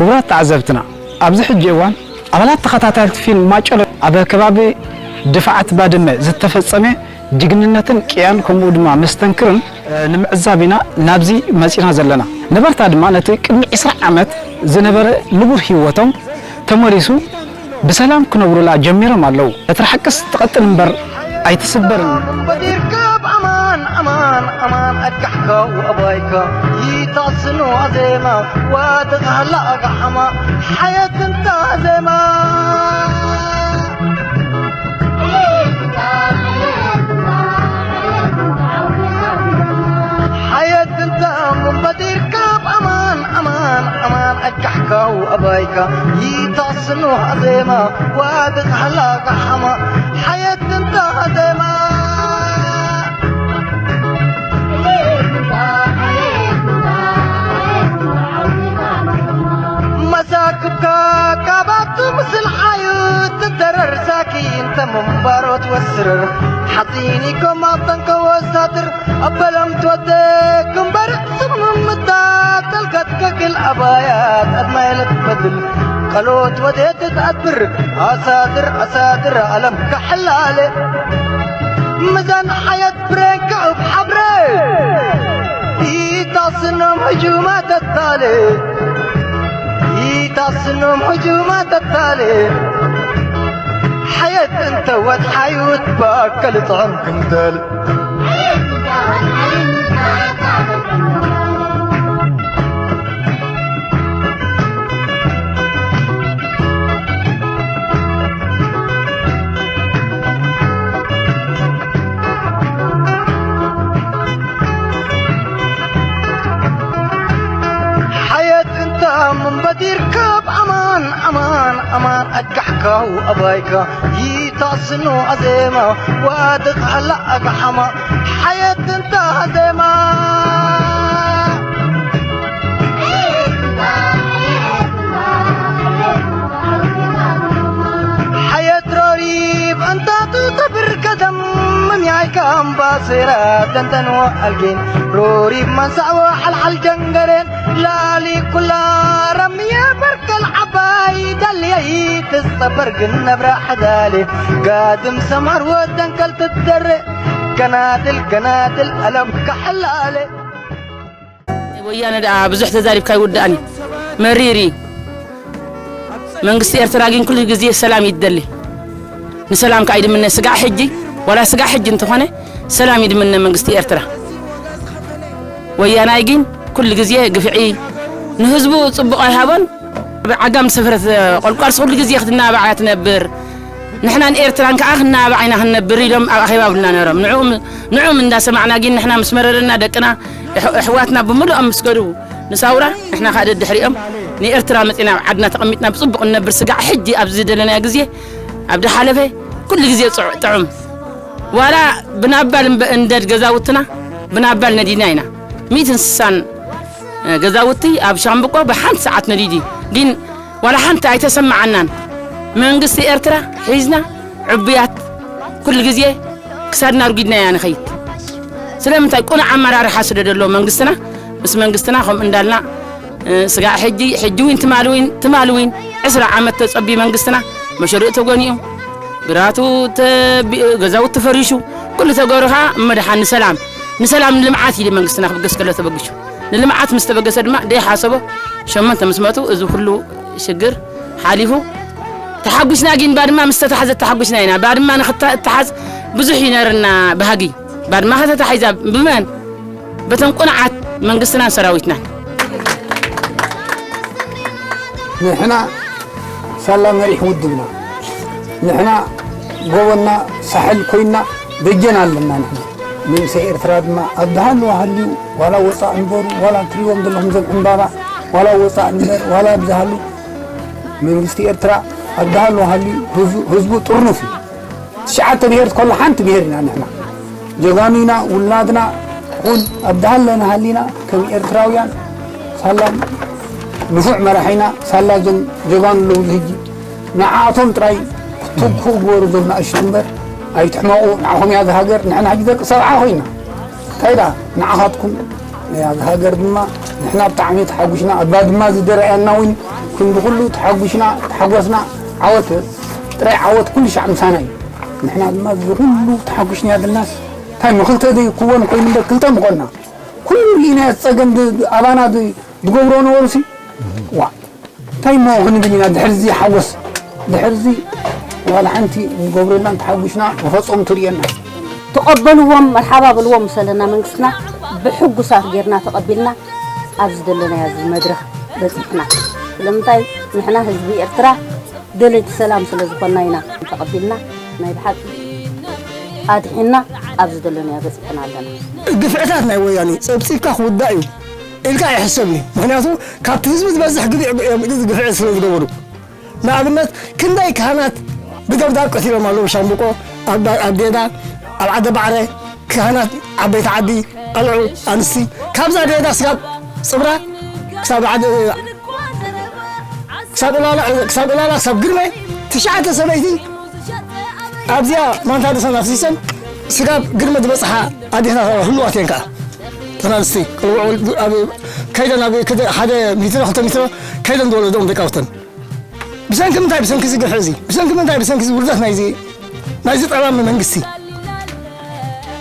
ክቡራት ተዓዘብትና፣ ኣብዚ ሕጂ እዋን ኣባላት ተኸታተልቲ ፊልም ማጨሎ ኣብ ከባቢ ድፋዓት ባድመ ዝተፈጸመ ጅግንነትን ቅያን ከምኡ ድማ መስተንክርን፣ እ፣ ንምዕዛብ ኢና ናብዚ መጺና ዘለና። ነበርታ ድማ ነቲ ቅድሚ ዕስራ ዓመት ዝነበረ ንቡር ህይወቶም ተመሊሱ ብሰላም ክነብሩላ ጀሚሮም ኣለዉ። እታ ሓቅስ ትቐጥን እምበር ኣይትስበርን። በዲርካ ብኣማን ኣማን ኣማን ኣጋሕካ ወኣባይካ ይታስኖ ኣዜማ ዋድኻላ ኣጋሓማ ሓየት እንታ ዜማ። ሓየት እንታ እምበዲርካ ብኣማን ኣማን ኣማን ኣጋሕካ ወኣባይካ ይታስኖ ኣዜማ ዋድኻላ ኣጋሓማ ሓየት እንታ ዜማ። መሳክብካ ካባቱ ምስል ሓዩ ትደረር ሳኪን ተመንባሮት ወስርር ሓፂን ኢኮም ኣብ ጠንቀ ወሳትር ኣበለም ትወደ ክምበር ስምምታ ተልከት ከክል ኣባያት ኣድማይለት በድል ቀሎት ወዴት ትኣትብር ኣሳድር ኣሳድር ኣለም ካሕላለ ምዘን ሓየት ብሬን ከእብ ሓብረ ኢታስኖም ህጁማ ተታለ ኢታስኖም ህጁማ ተታለ ሓየት እንተ ወትሓዩት ባከል ጥዑም ክምተል ሓየት እንታ ምንበዲር ካብ ኣማን ኣማን ኣማን ኣጋሕካው ኣባይካ ይታስኖ ኣዜማ ዋድቕ ሃላ ኣጋሓማ ሓየት እንታ ኣዜማ ሓየት ሮሪብ እንታቱ ተብር ከደም ምምያይካ ኣምባሴራ ደንደንዎ ኣልጌን ሮሪብ መንሳዕዎ ሓልሓል ጀንገሬን ላሊ ኩላ ረምየ በርከል ዓባይ ደልየይ ትጸበር ግን ነብራ ሓዳሌ ጋድም ሰማር ወደንከል ትደረ ገናድል ገናድል ኣለም ካሕላለ ወያነ ደኣ ብዙሕ ተዛሪብካ ይውዳእን እዩ። መሪር እዩ። መንግስቲ ኤርትራ ግን ኩሉ ግዜ ሰላም ይደሊ። ንሰላም ከኣ ይድምነ ስጋዕ ሕጂ፣ ዋላ ስጋዕ ሕጂ እንተኾነ ሰላም ይድምነ መንግስቲ ኤርትራ። ወያናይ ግን ኩሉ ግዜ ግፍዒ ንህዝቡ ጽቡቕ ኣይሃቦን። ዓጋም ዝሰፈረት ቆልቋልስ ኩሉ ግዜ ክትናባዕ እያ ትነብር። ንሕናን ኤርትራን ከኣ ክናባዕ ኢና ክንነብር ኢሎም ኣብ ኣኼባ ኣብሉና ነይሮም። ንዕኡም፣ ንዕኡም እንዳሰማዕና ግን ንሕና ምስ መረረና ደቅና፣ ኣሕ-፣ ኣሕዋትና ብምሉኦም ምስ ገድቡ ንሳውራ፣ ንሕና ከኣ ደድሕሪኦም ንኤርትራ መጺና ኣብ ዓድና ተቐሚጥና ብጽቡቕ ንነብር። ስጋዕ ሕጂ ኣብዚ ዘለናዮ ግዜ፣ ኣብ ድሓለፈ ኩሉ ግዜ ጽዑ-፣ ጥዑም። ዋላ ብናባል እምበ-፣ እንደድ ገዛውትና ብናባል ነዲድና ኢና። ሚእትን ስሳን ገዛውቲ ኣብ ሻምብቆ ብሓንቲ ሰዓት ነዲዱ እዩ። ግን ዋላ ሓንቲ ኣይተሰማዓናን። መንግስቲ ኤርትራ ሒዝና ዕቡያት ኩሉ ግዜ ክሳድና ኣርጊድና ኢና ንኸይድ። ስለምንታይ? ቅኑዕ ኣመራርሓ ስለ ደሎ መንግስትና፣ ምስ መንግስትና ከምኡ እንዳልና፣ እ፣ ስጋዕ ሕጂ፣ ሕጂ ዊን ትማሊ ዊን፣ ትማሊ ዊን ዕስራ ዓመት ተጸብዩ መንግስትና መሸርኡ ተጎኒኡ፣ ግራቱ ተቢ-፣ ገዛውቲ ተፈሪሹ፣ ኩሉ ተገሩ ኸኣ እመድሓን ንሰላም፣ ንሰላም ንልምዓት ኢሉ መንግስትና ክብገስ ከሎ ተበጊሱ። ንልምዓት ምስ ተበገሰ ድማ ደይሓሰቦ ሸሞንተ ምስ መቱ እዚ ኩሉ ሽግር ሓሊፉ ተሓጒስና። ግን ባድማ ምስ ተታሕዘት ተሓጒስና ኢና። ባድማ ንኽታ-፣ እትሓዝ ብዙሕ እዩ ነይርና ባህጊ። ባድማ ከተታሒዛ ብመን? በተን ቁኑዓት መንግስትናን ሰራዊትናን። ንሕና ሳላ መሪሕ ውድብና፣ ንሕና ጎቦና ሳሕል ኮይና ደጀን ኣለና። ንሕና መንእሰይ ኤርትራ ድማ ኣብ ዝሃለወ ሃልዩ፣ ዋላ ወፃእ ንበሩ፣ ዋላ ትሪእዎም ዘለኹም ዘም ዕምባባ፣ ዋላ ወፃእ ንበር፣ ዋላ ኣብ ዝሃሉ መንግስቲ ኤርትራ ኣብ ዝሃለወ ሃልዩ ህዝ-፣ ህዝቡ ጥርኑፍ እዩ። ትሽዓተ ብሄር ከሎ ሓንቲ ብሄር ኢና ንሕና። ጀጋኑ ኢና፣ ውላድና ኩን ኣብ ዝሃለና ሃሊና ከም ኤርትራውያን ሳላ ንፉዕ መራሒና፣ ሳላ እዞም ጀጋኑ ኣለዉ ሕጂ ንዓኣቶም ጥራይ ክትኩ ግበሩ እዞም ናእሽቱ እምበር ኣይትሕመቑ። ንዓኹም እያ እዛ ሃገር፣ ንሕና ሕጂ ደቂ ሰብዓ ኮይና። እንታይ ደኣ ንዓኻትኩም እያ እዛ ሃገር ድማ ንሕና ብጣዕሚ ተሓጒስና። ኣብ ባድማ ዝደረኣና እውን ክንዲ ኩሉ ተሓጒስና ተሓጎስና ዓወት ጥራይ ዓወት ኩሉ ሻዕ ምሳና እዩ። ንሕና ድማ እዚ ኩሉ ተሓጒስና ያብልናስ እንታይ እሞ ክልተ ደይ ክወን ኮይኑ እምበር ክልተ ምኾንና ኩሉ ርኢና ጸገም ድ- ኣባና ድ- ዝገብሮ ነበሩ ሲ ዋ እንታይ እሞ ክንብል ኢና ድሕርዚ ሓጎስ ድሕርዚ ዋላ ሓንቲ ንገብረላን ተሓጒስና ብፈጾም ትርእየና። ተቐበልዎም፣ መርሓባ በልዎም ምስ በለና መንግስትና ብሕጉሳት ጌርና ተቐቢልና ኣብዚ ዘለናዮ እዚ መድረኽ በጺሕና። ስለምንታይ ንሕና ህዝቢ ኤርትራ ደለይቲ ሰላም ስለ ዝኾንና ኢና ተቐቢልና ናይ ብሓቂ ኣድሒንና ኣብዚ ዘለናዮ በጺሕና ኣለና። ግፍዕታት ናይ ወያኔ ጸብጺብካ ክውዳእ እዩ ኢልካ ኣይሕሰብን እዩ። ምኽንያቱ ካብቲ ህዝቢ ዝበዝሕ ግፍዒ ግፍዒ ስለ ዝገበሩ ንኣብነት ክንደይ ካህናት ብደብዳብ ቀቲሎም ኣለዉ። ኣብ ሻምብቆ፣ ኣብ ባ- ኣብ ዴዳ፣ ኣብ ዓደ ባዕረ ካህናት ዓበይቲ ዓዲ፣ ቐልዑ፣ ኣንስቲ ካብዛ ዴዳ ስጋብ ጽብራ ክሳብ ዓደ ክሳብ ኡላላ ክሳብ ኡላላ ክሳብ ግርመ ትሽዓተ ሰበይቲ ኣብዚኣ ማንታ ርእሰን ኣፍሲሰን ስጋብ ግርመ ዝበጽሓ ኣዴታት ኣለዋ ህልዋት እየን ከኣ ተናንስቲ ከይደን ኣብ ሓደ ሚትሮ ክልተ ሚትሮ ከይደን ዝወለደኦም ደቃውተን ብሰንኪ ምንታይ ብሰንኪ እዚ ግፍዒ እዚ ብሰንኪ ምንታይ ብሰንኪ እዚ ውርደት ናይዚ ናይዚ ጠላሚ መንግስቲ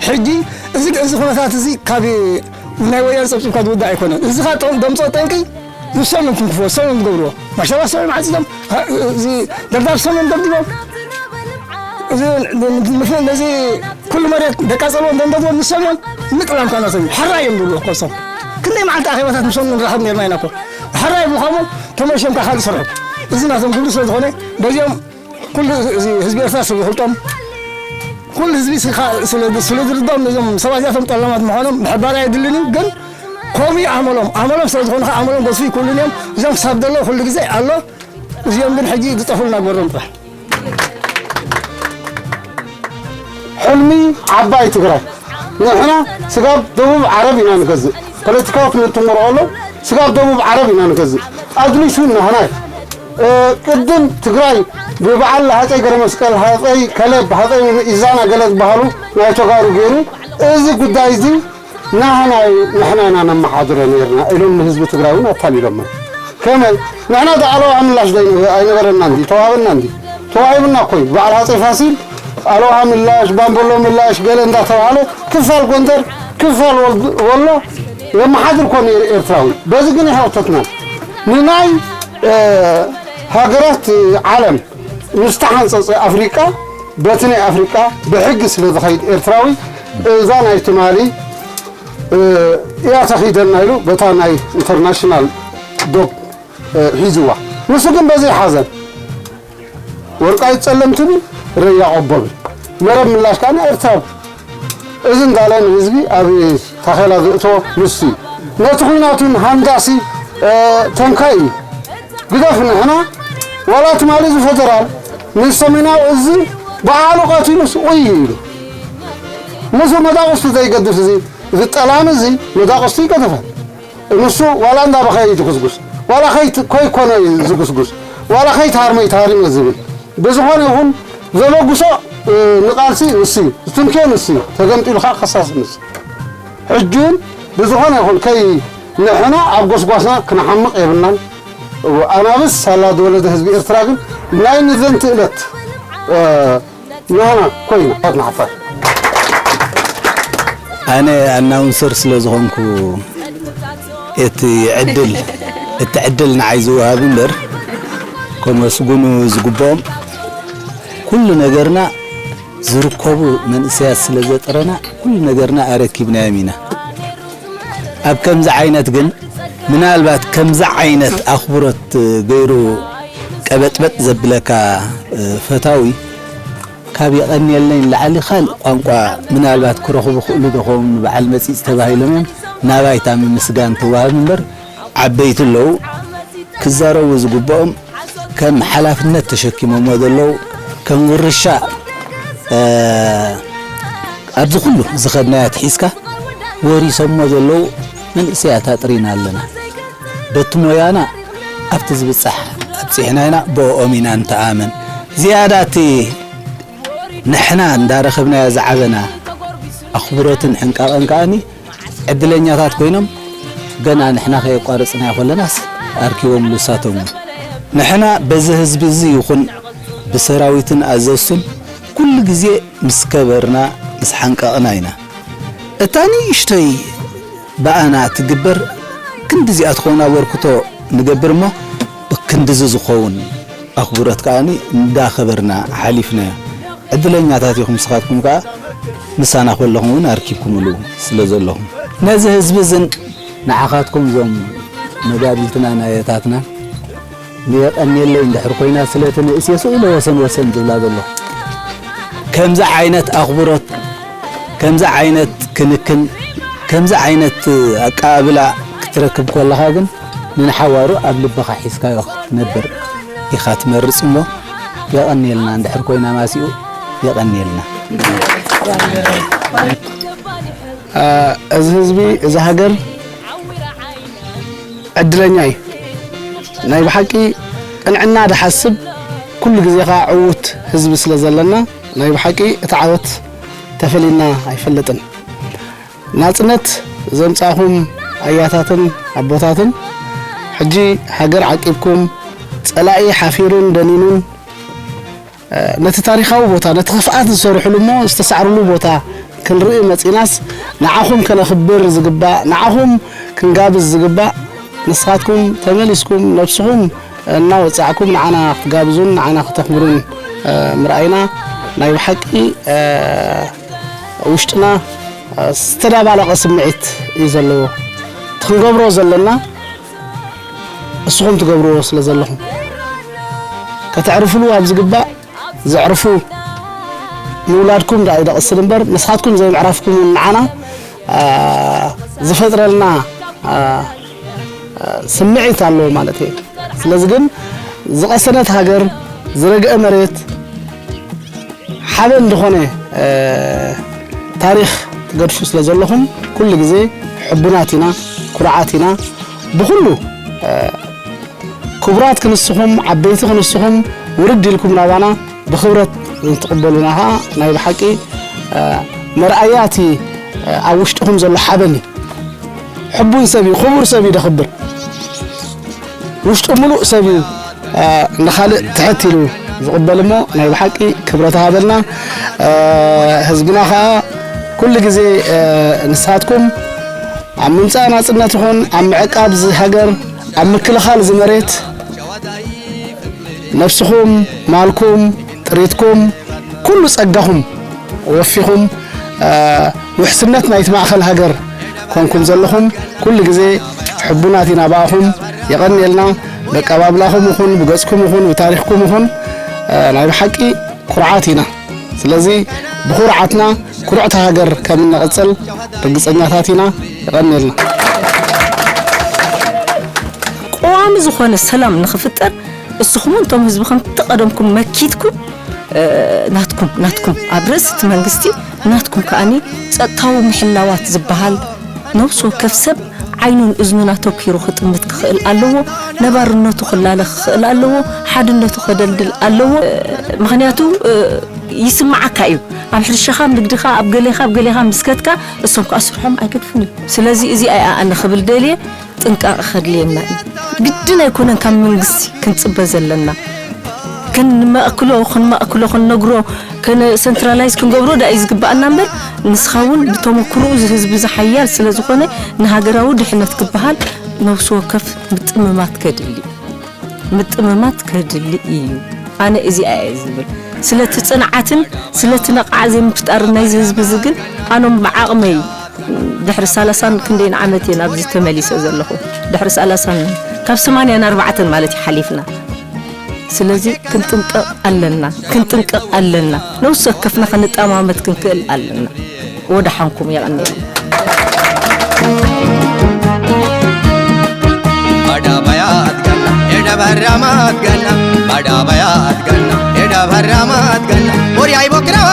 ሕጂ እዚ እዚ ኩነታት እዚ ካብ ናይ ወያነ ፀብፂብካ ዝውዳእ ኣይኮነን። እዚ ካብ ጠም- ደምፆ ጠንቂ ንሶም እዮም ክንክፍዎ፣ ንሶም እዮም ዝገብርዎ። ማሻላ ንሶም እዮም ዓፂዶም፣ እዚ ደብዳብ ንሶም እዮም ደብዲቦም፣ እዚ ነዚ ኩሉ መሬት ደቃፀልዎ እንደንደብዎ ንሶም እዮም። ምጥላም ካናቶም እዮም። ሕራይ እዮም ዝብሉ ኮሶም ክንደይ መዓልቲ ኣኼባታት ንሶም ንራኸብ ነርና ኢና እኮ። ሕራይ ብኸሙ ተመልሶም ካብ ካልእ ይሰርሑ። እዚ ናቶም ግብሪ ስለ ዝኾነ በዚኦም ኩሉ እዚ ህዝቢ ኤርትራ ስለ ዝፈልጦም ኩሉ ህዝቢ ስኻ- ስለ ስለ ዝርድኦም ነዞም ሰባት እዚኣቶም ጠላማት ምዃኖም ምሕባር ኣየድልን እዩ። ግን ከምኡ እዩ ኣመሎም። ኣመሎም ስለ ዝኾኑ ከዓ ኣመሎም ገዝፉ ይክእሉን እዮም። እዞም ክሳብ ዘለዉ ኩሉ ግዜ ኣሎ። እዚኦም ግን ሕጂ ዝጠፍኡልና ግበሮም ጥራሕ። ሕልሚ ዓባይ ትግራይ ንሕና ስጋብ ደቡብ ዓረብ ኢና ንገዝእ። ፖለቲካዊ ክንትምርዖ ኣሎ ስጋብ ደቡብ ዓረብ ኢና ንገዝእ። ኣድሊሱ ናህና እዩ። ቅድም ትግራይ ብበዓል ሃፀይ ገረመስቀል፣ ሃፀይ ከለብ፣ ሃፀይ ኢዛና ገለ ዝበሃሉ ናይ ተጋሩ ገይሩ እዚ ጉዳይ እዚ ናህና እዩ፣ ንሕና ኢና ነመሓድሮ ነይርና ኢሎም ንህዝቢ ትግራይ እውን ኣታሊሎሞ። ከመይ ንሕና ዶ ኣለዋ ምላሽ ዶ ኣይነበረና እንዲ ተዋህበና እንዲ ተዋሂብና እኮ እዩ። በዓል ሃፀይ ፋሲል ኣለዋ ምላሽ፣ ባምበሎ ምላሽ ገለ እንዳተባሃለ ክፋል ጎንደር ክፋል ወሎ የመሓድር እኮ ነይሩ ኤርትራዊ። በዚ ግን ኣይሃውተትና ንናይ ሃገራት ዓለም ምስ ተሓንፀፀ ኣፍሪቃ በቲ ናይ ኣፍሪቃ ብሕጊ ስለ ዝኸይድ ኤርትራዊ እዛ ናይ ትማሊ እያ ተኺደልና ኢሉ በታ ናይ ኢንተርናሽናል ዶብ ሒዝዋ። ንሱ ግን በዚ ሓዘን ወርቃይት ጸለምትኒ ረያ ቆቦብን መረብ ምላሽ ከኣ ኤርትራዊ እዚ እንዳለ ንህዝቢ ኣብ ታኼላ ዘእተዎ ንሱ እዩ። ነቲ ኲናቱን ሃንዳሲ ተንካይ እዩ። ግደፍ ንሕና ዋላ ትማሊ እዚ ፈደራል ንሰሜናዊ እዚ በዓሉ ቀቲሉስ ኡይ ኢሉ ንሱ መዳቕስቱ ዘይገድፍ እዚ እዚ ጠላሚ እዚ መዳቕስቱ ይገድፈ። ንሱ ዋላ እንዳበኸየ እዩ ዝጉስጉስ፣ ዋላ ከይኮይኮነ እዩ ዝጉስጉስ፣ ዋላ ከይትሃርሞ እዩ ተሃሪመ ዝብል። ብዝኾነ ይኹን ዘበግሶ ንቓልሲ ንሱ እዩ፣ ዝትንክዮ ንሱ እዩ፣ ተገምጢሉ ከዓ ከሳሲ ንሱ። ሕጂ እውን ብዝኾነ ይኹን ከይ ንሕና ኣብ ጎስጓስና ክንሓምቕ የብልናን። ኣናብስ ሳላ ዝወለደ ህዝቢ ኤርትራ ግን ናይ ንዘንቲ እለት ናህና ኮይና ናትና ሓፋሽ። ኣነ ኣናውንሰር ስለ ዝኾንኩ እቲ ዕድል እቲ ዕድል ንዓይ ዝወሃብ እምበር ከመስግኑ ዝግብኦም ኩሉ ነገርና ዝርከቡ መንእሰያት ስለ ዘጥረና ኩሉ ነገርና ኣረኪብናዮም ኢና። ኣብ ከምዚ ዓይነት ግን ምናልባት ከምዚ ዓይነት ኣኽብሮት ገይሩ ቀበጥበጥ ዘብለካ ፈታዊ ካብ የቐንየለይ ንላዕሊ ካልእ ቋንቋ ምናልባት ክረኽቡ ክእሉ ዶ ኸውን ንበዓል መጺጽ ተባሂሎም እዮም ናባይታ ምምስጋን ትወሃብ እምበር ዓበይቲ ኣለዉ ክዛረቡ ዝግብኦም ከም ሓላፍነት ተሸኪሞሞ ዘለዉ ከም ውርሻ ኣብዚ ኩሉ ዝኸድናዮ ኣትሒዝካ ወሪሶሞ ዘለዉ መንእሰያት ኣጥሪና ኣለና። በቲ ሞያና ኣብቲ ዝብጻሕ ኣብጺሕና ኢና፣ ብኦኦም ኢና ንተኣመን። ዝያዳ እቲ ንሕና እንዳረኸብናዮ ዝዓበና ኣኽብሮትን ሕንቃቐን ከኣኒ ዕድለኛታት ኮይኖም ገና ንሕና ከየቋረጽናዮ ከለናስ ኣርኪቦም ንሳቶም እውን ንሕና በዚ ህዝቢ እዚ ይኹን ብሰራዊትን ኣዘዝቱን ኩሉ ግዜ ምስ ከበርና ምስ ሓንቀቕና ኢና። እታ ንእሽቶይ ብኣና ትግበር ክንድዚኣ ትኸውን ኣበርክቶ ንገብር እሞ ብክንድዚ ዝኸውን ኣኽብሮት ከኣ እንዳኸበርና ሓሊፍናዮ። ዕድለኛታት ኢኹም ንስኻትኩም ከኣ ምሳና ከለኹም እውን ኣርኪብኩምሉ ስለ ዘለኹም። ነዚ ህዝቢ እዝን ንዓኻትኩም እዞም መጋድልትናን ኣያታትናን ንየቐንየለይ እንድሕር ኮይና ስለቲ ንእስ የሱ ኢለ ወሰን ወሰን ዝብላ ዘለኹ። ከምዚ ዓይነት ኣኽብሮት፣ ከምዚ ዓይነት ክንክን፣ ከምዚ ዓይነት ኣቀባብላ ክትረክብ ከለኻ ግን ንንሓዋሩ ኣብ ልብኻ ሒዝካዮ ክትነብር ኢኻ ትመርጽ እሞ የቐንየልና እንድሕር ኮይና ማሲኡ የቐንየልና። እዚ ህዝቢ፣ እዚ ሃገር ዕድለኛ እዩ። ናይ ብሓቂ ቅንዕና ዝሓስብ ኩሉ ግዜ ኸዓ ዕዉት ህዝቢ ስለ ዘለና ናይ ብሓቂ እቲ ዓወት ተፈሊና ኣይፈልጥን። ናጽነት ዘምጻኹም ኣያታትን ኣቦታትን ሕጂ ሃገር ዓቂብኩም ጸላኢ ሓፊሩን ደኒኑን ነቲ ታሪኻዊ ቦታ ነቲ ክፍኣት ዝሰርሕሉ እሞ ዝተሳዕርሉ ቦታ ክንርኢ መጺናስ ንዓኹም ከነኽብር ዝግባእ ንዓኹም ክንጋብዝ ዝግባእ ንስኻትኩም ተመሊስኩም ነብስኹም እናወጻዕኩም ንዓና ክትጋብዙን ንዓና ክተኽብሩን ምርኣይና ናይ ብሓቂ ውሽጥና ዝተዳባለቐ ስምዒት እዩ ዘለዎ። እቲ ክንገብሮ ዘለና እስኹም ትገብርዎ ስለ ዘለኹም ከተዕርፍሉ ኣብ ዝግባእ ዘዕርፉ ምውላድኩም ደኣ ይደቕስል እምበር ንስኻትኩም ዘይምዕራፍኩም እውን ንዓና ዝፈጥረልና ስምዒት ኣለዎ ማለት እየ። ስለዚ ግን ዝቐሰነት ሃገር ዝረግአ መሬት ሓበን ዝኾነ ታሪኽ ትገድፉ ስለ ዘለኹም ኩሉ ግዜ ሕቡናት ኢና፣ ኩርዓት ኢና። ብኹሉ ክቡራት ክንስኹም ዓበይቲ ክንስኹም ውርድ ኢልኩም ናባና ብኽብረት እንትቕበሉና ኸዓ ናይ ብሓቂ መርኣያ እቲ ኣብ ውሽጥኹም ዘሎ ሓበን እዩ። ሕቡን ሰብ እዩ፣ ክቡር ሰብ እዩ ደኽብር። ውሽጡ ምሉእ ሰብ እዩ ንኻልእ ትሕት ኢሉ ዝቕበል እሞ ናይ ብሓቂ ክብረት ሃበልና። ህዝብና ኸዓ ኩሉ ግዜ ንስኻትኩም ኣብ ምምፃእ ናፅነት ይኹን ኣብ ምዕቃብ እዚ ሃገር ኣብ ምክልኻል እዚ መሬት ነብስኹም ማልኩም ጥሪትኩም ኩሉ ፀጋኹም ወፊኹም ውሕስነት ናይቲ ማእኸል ሃገር ኮንኩም ዘለኹም ኩሉ ግዜ ሕቡናት ኢና ብኣኹም። የቐንየልና። ብኣቀባብላኹም ይኹን ብገፅኩም ይኹን ብታሪኽኩም ይኹን ናይ ብሓቂ ኩርዓት ኢና። ስለዚ ብኹርዓትና ኩርዕቲ ሃገር ከም እንቕፅል ርግፀኛታት ኢና። የቐንየልና። ቀዋሚ ዝኾነ ሰላም ንኽፍጠር እስኹም እቶም ህዝቢ ከምቲ ቀደምኩም መኪትኩም ናትኩም ናትኩም ኣብ ርእሲ እቲ መንግስቲ ናትኩም ከኣኒ ጸጥታዊ ምሕላዋት ዝበሃል ነብሲ ወከፍ ሰብ ዓይኑን እዝኑን ኣተኲሩ ክጥምት ክኽእል ኣለዎ። ነባርነቱ ክላለ ክኽእል ኣለዎ። ሓድነቱ ከደልድል ኣለዎ። ምኽንያቱ ይስምዓካ እዩ። ኣብ ሕርሻኻ፣ ኣብ ንግድኻ፣ ኣብ ገሌኻ፣ ኣብ ገሌኻ ምስ ከድካ እሶም ከኣ ስርሖም ኣይገድፉን እዩ። ስለዚ እዚኣ እያ ኣነ ክብል ደልየ ጥንቃቐ ከድልየና እዩ። ግድን ኣይኮነን ካብ መንግስቲ ክንጽበ ዘለና። ክንመእክሎ፣ ክንመእክሎ፣ ክንነግሮ፣ ሰንትራላይዝ ክንገብሮ ዳኣ እዩ ዝግበኣና እምበር ንስኻ እውን ብተመክሮኡ እዚ ህዝቢ እዚ ሓያል ስለ ዝኾነ ንሃገራዊ ድሕነት ክበሃል ነብሲ ወከፍ ምጥምማት ከድሊ እዩ። ምጥምማት ከድሊ እዩ። ኣነ እዚኣ እየ ዝብል። ስለቲ ጽንዓትን ስለቲ ነቓዕ ዘይምፍጣርን ናይዚ ህዝቢ እዚ ግን ኣኖም ብዓቕመይ ድሕሪ ሰላሳን ክንደይን ዓመት እየ ናብዚ ተመሊሰ ዘለኹ። ድሕሪ ሰላሳን ካብ ሰማንያን ኣርባዕተን ማለት እዩ ሓሊፍና። ስለዚ ክንጥንቀቕ ኣለና፣ ክንጥንቀቕ ኣለና። ነብሲ ወከፍና ክንጠማመት ክንክእል ኣለና። ወደሓንኩም የቐንየልና። ባዳባያ ኣትጋና ኤዳ ባራማ ኣትጋና ባዳባያ ኣትጋና ኤዳ ባራማ ኣትጋና ወርያይ ቦክራዋ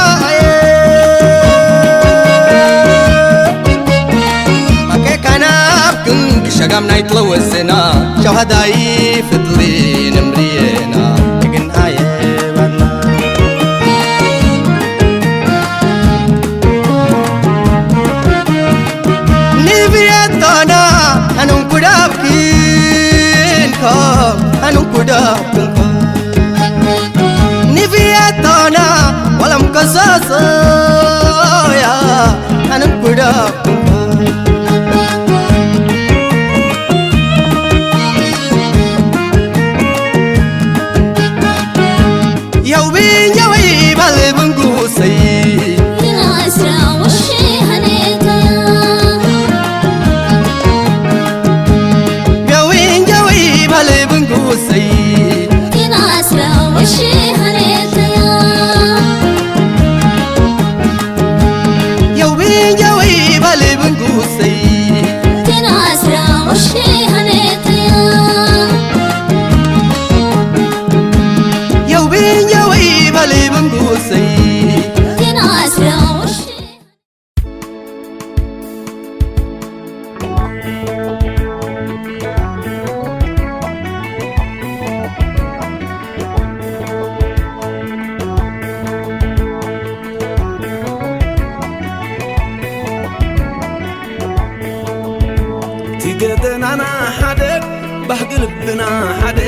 ኣከካና ክንክ ሸጋም ናይ ትለወስና ሸውሃዳይ ፍትሊ ንምርየና እግን ኣየባና ንብየቶና ኣነንኩዳብኪንኮ Nunkuda niviyatona walam kasasoya anunkuda. Yawbin yawai balbin gusai. Yawin yawai balbin gusai. Yawin yawai balbin gusai. Yawin yawai balbin gusai. ትገደናና ሓደ፣ ባህጊ ልብና ሓደ፣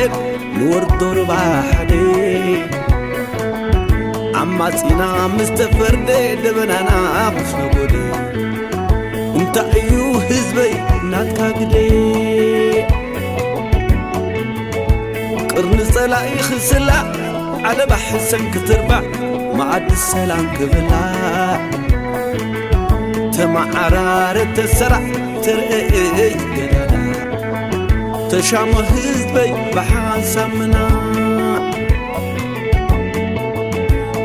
ንወርዶ ሩባ ሓደ። ኣማጺና ምስ ተፈርደ፣ ደበናና ምስ ነጎደ፣ እንታይ እዩ ህዝበይ ናትካ ግደ? ቅርኒ ጸላኢ ክስላዕ፣ ዓለባ ሕሰም ክትርባዕ፣ መኣዲ ሰላም ክብላዕ፣ ተመዓራረ ተሰራዕ፣ ተረኤ ገዳዳ፣ ተሻሞ ህዝበይ ብሓንሳብ ምናዕ።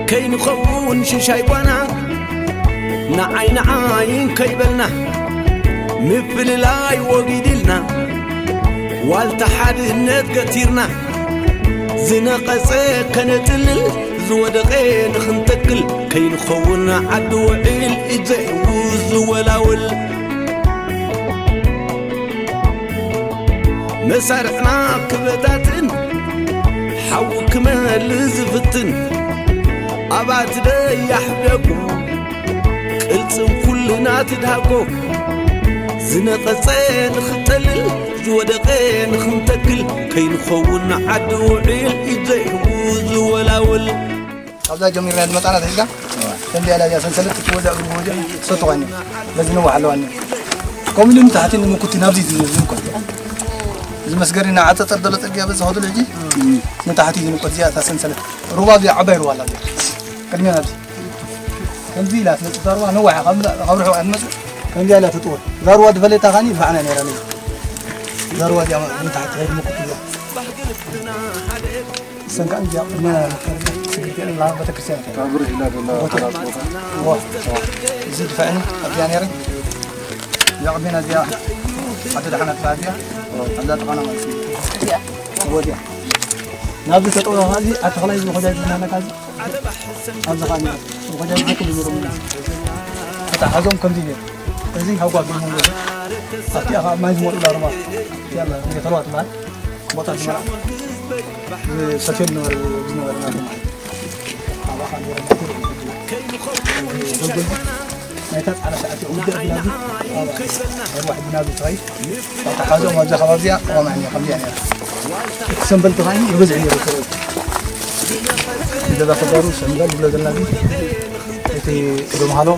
ከይንኸውን ሽሻይ ጓና፣ ንዓይ ንዓይን ከይበልና፣ ምፍልላይ ወጊድልና፣ ዋልታ ሓድነት ገቲርና፣ ዝነቐጸ ከነጽልል፣ ዝወደቐ ንኽንተክል፣ ከይንኸውን ዓዲ ውዒል፣ እጀ ዝወላውል። መሳርዕና ክበታትን፣ ሓዊ ክመልእ ዝፍትን፣ ኣባቲ ደያሕ ደቁ፣ ቅልጽም ኩልና ትድሃኮ። ዝነቐጸ ንኽንጠልል፣ ዝወደቐ ንኽንተክል፣ ከይንኸውን ዓዲ ውዒል፣ ኢድ ዘይህቡ ዝወላውል። ካብዛ ጀሚርና ዝመጻና ተሒዝካ፣ ከምዚኣ ኢላ እዚኣ ሰንሰለት ትወዛእ እግሪ ብወዲያ ትሰቱ ኳኒ። በዚ ነዋሕ ኣለዋኒ። ከምኡ ኢሉ ንታሕቲ ንምኩቲ ናብዚ ዝንኮት። እዚ መስገሪ እናዓጸጸር ዘሎ ጽርግያ በዚ ኸዱ ሕጂ ንታሕቲ ዝንኮት እዚኣ እታ ሰንሰለት። ሩባ እዚኣ ዓባይ ሩባ ኣላ እዚኣ። ቅድሚያ ናብዚ። ከምዚ ኢላ ትመጽእ እታ ሩባ ነዋሕ ካብ ካብ ርሑቕ እያ ትመጽእ። ከምዚኣ ኢላ ትጥወል። እዛ ሩባ ዝፈለየታ ኻኒ ይድፋዕና ነይራ ነዚ። እዛ ሩባ እዚኣ ንታሕቲ ኸይድ ምኩት እዚኣ። ሰንካ እንዲያ ቅድመ ስግድ ገለ ላ ቤተክርስትያን እያ። ካብ ርህ ኢላ ደላ ቦታ። ዓራት ቦታ። እዋ። እዚ ድፋዕኒ ኣብዚኣ ነይረ። እዚኣ ቅድሜና እዚኣ ዓዲ ደሓና ትበሃል እዚኣ። ኣብዛ ጥቓና ማለት እዩ። እዚኣ። እዎ እዚኣ። ናብዚ ተጠውዮ ኸዓ እዚ ኣተኽላይ እዚ ኾጃጅ ዝናነካ እዚ። ኣብዚ ኸዓ ነይረ። ኾጃጅ ዝኩሉ ይምሩምና። ተተሓዞም ከምዚ ነይሩ። እዚ ሃጓ ገይሞም ነይሩ። ኣብቲኣ ኸዓ ማይ ዝመልኡላ ሩባ። ያላ፣ እዚኣ ተልዋ ትበሃል። ቦታ ዝመራ ዝሰትየሉ ነበረ፣ ዝነበረ ናቱ ማለት እዩ። ኣብኣ ኸዓ ገይሮም ናቱ ርኡ። ገልጎል ናይታ ጻዕዳ ሰዓት እዩ። ውግእ ብላጊ ኣብ ኣርባሕ ዲናር ዝትኸይ ተሓዞም ኣብዛ ከባቢ እዚኣ ቀዋም ዓይኒ ከምዚኣ ነይራ። እቲ ሰንበል ተኻኒ ይበዝሕ ነይሩ ሰራዊት። ገዛ ተጋሩ ሰንበል ዝብሎ ዘለና ግን እቲ ቅዶ መሃሎ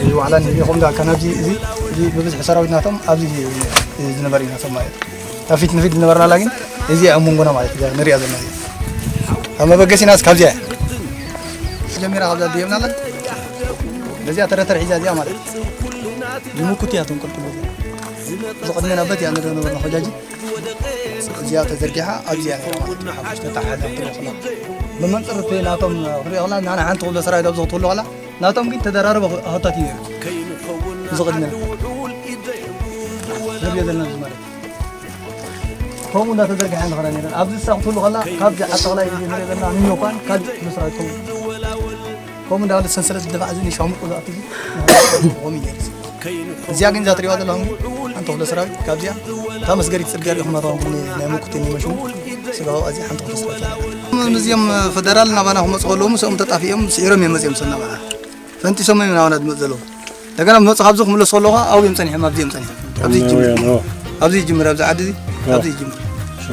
እዚ ዋዕላ ንህቢ ኹም ዳ ከናብዚ እዚ እዚ ብብዝሒ ሰራዊት ናቶም ኣብዚ ዝነበረ እዩ ናቶም ማለት እዩ። ካብ ፊት ንፊት ዝነበርና ላጊን እዚኣ ኣብ መንጎና ማለት እዩ ንሪኣ ዘለና እዚኣ። ካብ መበገሲናስ ካብዚኣ እያ። ጀሚራ ካብዛ ድየብና ኣላ። በዚኣ ተረተር ሒዛ እዚኣ ማለት እዩ። ይምኩት እያ ተንቆልቁል እዚኣ። እዚ ቅድሜና በት እያ ንሪኦ ነበርና ኾጃጂ። እዚኣ ተዘርጊሓ ኣብዚኣ ነይራ ማለት እዩ። ሓሙሽተ ተሓዛ ክትሪኦ ከላ። ብመንፅር እቲ ናቶም ክትሪኦ ከላ ንዓና ሓንቲ ክብሎ ሰራዊት ኣብዚ ክትህሉ ከላ ናቶም ግን ተደራረበ ኣሆታት እዩ ነይሩ። እዚ ቅድሜና። ንሪኦ ዘለና እዚ ማለት እዩ። ከምኡ እንዳተዘርግሐ ንኸዳ ነይረን። ኣብዚ እሳ ክትህሉ ከላ፣ ካብዚ ኣጠቕላይ እዚ ንሪኦ ዘለና ንዮ እኳን ካልእ መስራት ይኸውን። ከምኡ እንዳበለ ሰንሰለት ዝደፋዕ እዚ ንሻሙቁ ዝኣቱ እዚ፣ ከምኡ እዩ ነይሩ። እዚኣ ግን እዛ ትሪእዋ ዘለኹም ሓንቲ ክፍለ ሰራዊት፣ ካብዚኣ እታ መስገሪት ጽርግያ ርኢኹም ኣተኹም፣ ናይ መኩቴ ናይ መሽሙ ስጋው፣ እዚ ሓንቲ ክፍለ ሰራዊት እያ። ምስዚኦም ፈደራል ናባና ክመጹ ከለዉ፣ ምስኦም ተጣፊኦም፣ ስዒሮም እዮም መጺኦም፣ ሰናባና ፈንጢሶም እዮም ናባና ዝመጹ ዘለዉ። እንደገና መጹ ካብዚ ክምለሱ ከለዉ፣ ኣብኡ እዮም ጸኒሖም፣ ኣብዚ እዮም ጸኒሖም። ኣብዚ ይጅምር። ኣብዚ ይጅምር፣ ኣብዚ ዓዲ እዚ፣ ኣብዚ ይጅምር።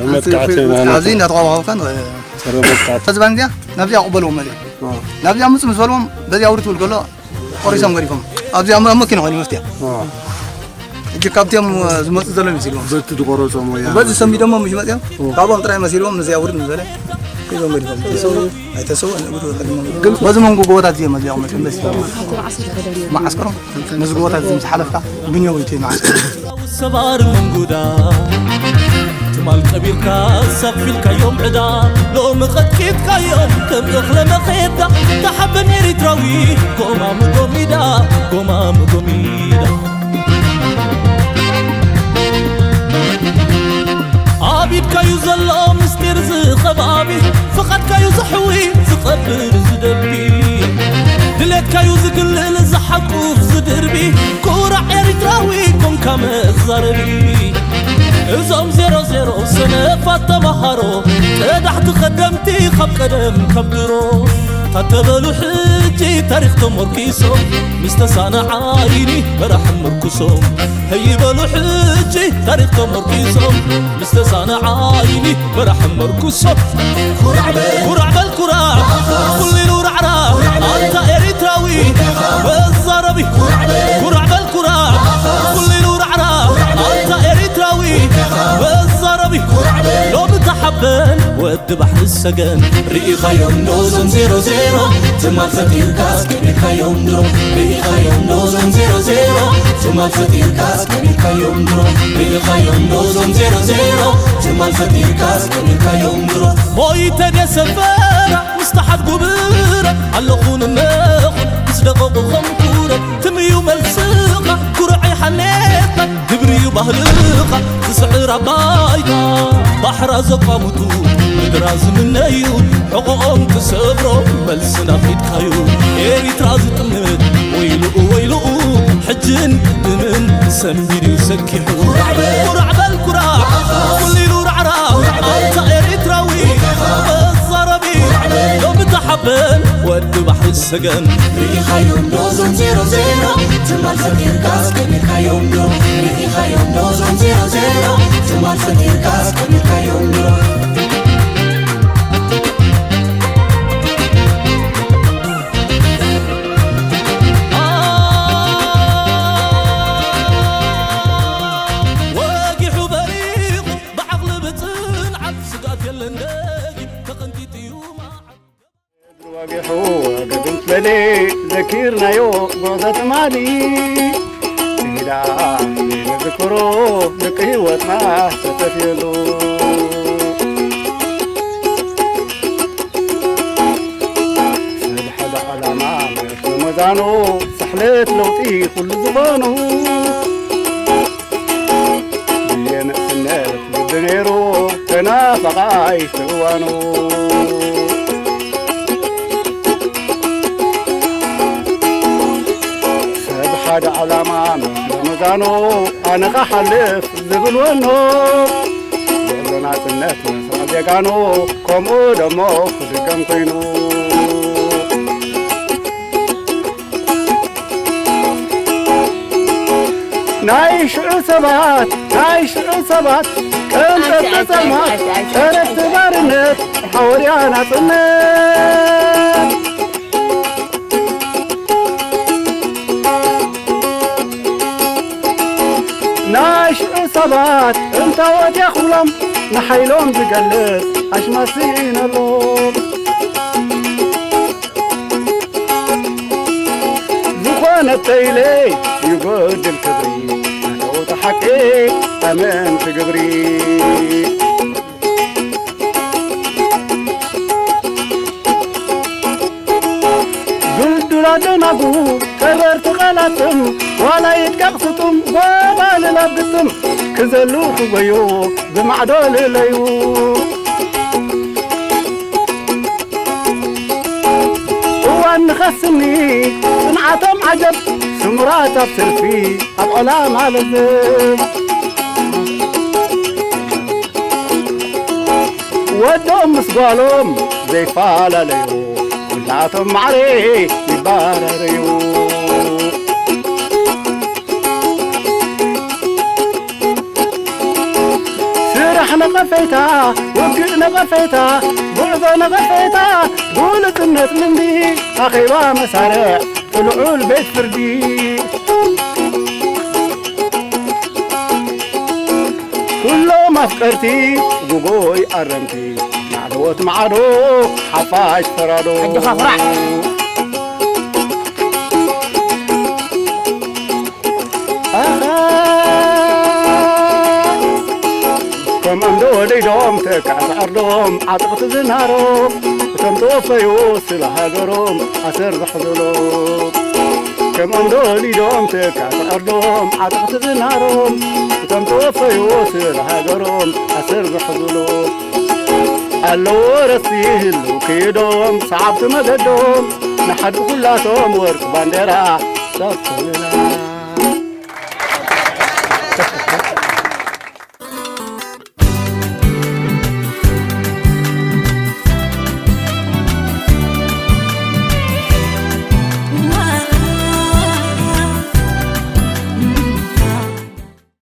መጥቃዕቲ ማለት ኣብዚ እንዳተቋቋምካ ንኸ- ሰረ መጥቃዕቲ። ተዝባን እዚኣ ናብዚኣ ቅበልዎም ማለት እዩ። ናብዚኣ ምፁ ምስ በልዎም በዚኣ ውሪ ትብል ከሎ ቆሪሶም ገዲፎም። ኣብዚኣ ሞ- መኪና ኮይኑ መፍትያ። ሕጂ ካብቲኦም ዝመፁ ዘሎ መሲልዎም። በቲ ዝቆረፆም ወያነ። በዚ ሰሚዶሞ ምሽ መፅኦም ካብኦም ጥራይ መሲልዎም ምስዚኣ ውሪ ምስ በለ ሒዞም ገዲፎም። ተሰው ኣይተሰው ንእግሩ ቀድሞም። በዚ መንጎ ጎቦታት እዚኦም መፅኦም መፅኦም በዚ መዓስከሮም። ነዚ ጎቦታት እዚ ምስ ሓለፍካ ብንዮ ወይቲ መዓስከር። ሰባር መንጉዳ ትማል ቀቢርካ ሳፊልካዮም ዕዳ ሎሚ ቐጥቂጥካዮም ከም እኽለ መኼዳ ተሓበን ኤሪትራዊ ጎማሙ ጎሚዳ ጎማሙ ጎሚዳ ኣብ ኢድካዩ ዘሎ ምስጢር ዝኸባቢ ፍቓድካዩ ዘሕዊ ዝቐብር ዝደቢ ድሌትካዩ ዝግልል ዝሓቁፍ ዝድርቢ ኩራዕ ኤሪትራዊ ኮንካ መዛረቢ እዞም ዜሮ ዜሮ ሰነፋት ተማሃሮ ቀዳሕቲ ኸደምቲ ካብ ቀደም ካብ ድሮ ታተበሉ ሕጂ ታሪኽ ተሞርኪሶም ምስ ተሳነ ዓይኒ መራሕ ምርኩሶም ህይበሉ ሕጂ ታሪኽ ተሞርኪሶም ምስ ተሳነ ዓይኒ መራሕ መርኩሶም ኩራዕ በል ኩራዕ በል ኩራዕ ኩሉ ኢሉ ራዕራዕ ኣንታ ኤሪትራዊ መዛረቢ ኩራዕ በል ኩራዕ ኩሉ ኢሉ ራዕራዕ ኣንታ ኤሪትራዊ መዛረቢ ሎሚ ተሓበን ወዲ ባሕሪ ሰገን ርኢኻዮም ዶ ዞም ዜሮ ዜሮ ትማል ፈጢርካስ ቀቢርካዮም ድሮ ርኢኻዮም ዶ ዞም ዜሮ ዜሮ ትማል ፈጢርካስ ቀቢርካዮም ድሮ ርኢኻዮም ዶ ዞም ዜሮ ዜሮ ትማል ፈጢርካስ ቀቢርካዮም ድሮ ሞይተ ድየ ሰፈራ ምስ ተሓት ጉብረ ኣለኹ ንነኹ ምስ ደቐቑ ኸምኩረ ትምዩ መልስኻ ኩርዐይ ሓሌትካ ግብሪ እዩ ባህልኻ ዝስዕር ኣባይካ ባሕራ ዘቋምቱ ምድራ ዝምነዩ ሕቖኦም ትሰብሮ መልሲ ናፊትካዩ ኤሪትራ ዝጥምት ወይልኡ ወይልኡ ሕጅን ቅድምን ሰንቢድ እዩ ሰኪሑ ኩራዕ በል ኩራዕ ኩሉ ኢሉ ራዕራዕ ኣንታ ኤሪትራዊ መዛረቢ ሎሚ ተሓበን ወዲ ባሕሪ ሰገን ርኢኻዮም ዶ ዞም ዜሮ ዜሮ ትማል ፈጢርካስ ቀቢርካዮም ዶ ርኢኻዮም ዶ ዞም ዜሮ ዜሮ ትማል ፈጢርካስ ቀቢርካዮም ዶ ወጊሑ በሪቑ ብዓቕሊ ብፅንዓት ስግኣት የለን ደጊም ተቐንጢጡ እዩ መዓት ወጊሑ ገግም ትበሊ ዘኪርናዮ ጉዕዞ ትማሊ ኢዳ ንዝክሮ ደቂ ህይወትና ተጠፍየሉ ሰብ ሓደ ዓላማ መዛኑ ሳሕለት ለውጢ ኩሉ ዝኾኑ ብየንእስነት ግዲ ነይሩ ተናፋቓይ ትእዋኑ ሰብ ሓደ ዓላማ ምስ መዛኑ ኣነ ኸሓልፍ ዝብል ወኖ ጉዕዞ ናጽነት መስርዕ ዜጋኑ ከምኡ ደሞ ክድገም ኮይኑ ናይ ሽዑ ሰባት ናይ ሽዑ ሰባት ቀንጠጥ ጸልማት ጸረፍቲ ባርነት ሓወርያ ናጽነት ናይ ሽዑ ሰባት እንታወት የኽብሎም ንሓይሎም ዝገልጽ ኣሽማሲ ኢነሎም ዝኾነ ተይለ ይጎድል ክብሪ ኣተውቲ ሓቂ ኣመንቲ ግብሪ ዱልዱላ ደናጉ ቀረርቲ ቃላትም ዋላ ይድቀቕ ስጡም ጎባልል ኣብ ግጥም ክዘሉ ክጎዩ ብማዕዶ ልለዩ እዋን ንኸስኒ ጽንዓቶም ዓጀብ ስሙራት ኣብ ሰልፊ ኣብ ዕላማ ለዘብ ወዶም ምስ ጓሎም ዘይፈላለዩ ኩላቶም ማዕረ ይባረርዩ ስራሕ ነቐፌታ፣ ውግእ ነቐፌታ፣ ጉዕዞ ነቐፌታ፣ ግሉጽነት ልምዲ፣ ኣኼባ መሳርዕ፣ ብልዑል ቤት ፍርዲ። ኩሎም ኣፍቀርቲ፣ ጉጎይ ኣረምቲ፣ ማዕዶ ወት ማዕዶ፣ ሓፋሽ ፈራዶ። ኣጆኻ ኩራዕ። ኣኻ፣ ከምኦም ዶ ወሊዶም ተካዕ ዝዓርዶም ዓጥቕቲ ዝናሮም፣ እቶም ተወፈዩ ስለ ሃገሮም ኣሰር ዘሕዘሎም። ከምኦም ዶ ወሊዶም ተካዕ ዝዓርዶም ዓጥቕቲ ዝናሮም፣ እቶም ተወፈዩ ስለ ሃገሮም ኣሰር ዘሕዘሎም። ኣለዎ ረሲ ህልው ክይዶም ሰዓብቲ መገዶም፣ ንሓድጉ ኩላቶም ወርቂ ባንዴራ ሰብ ክብላ።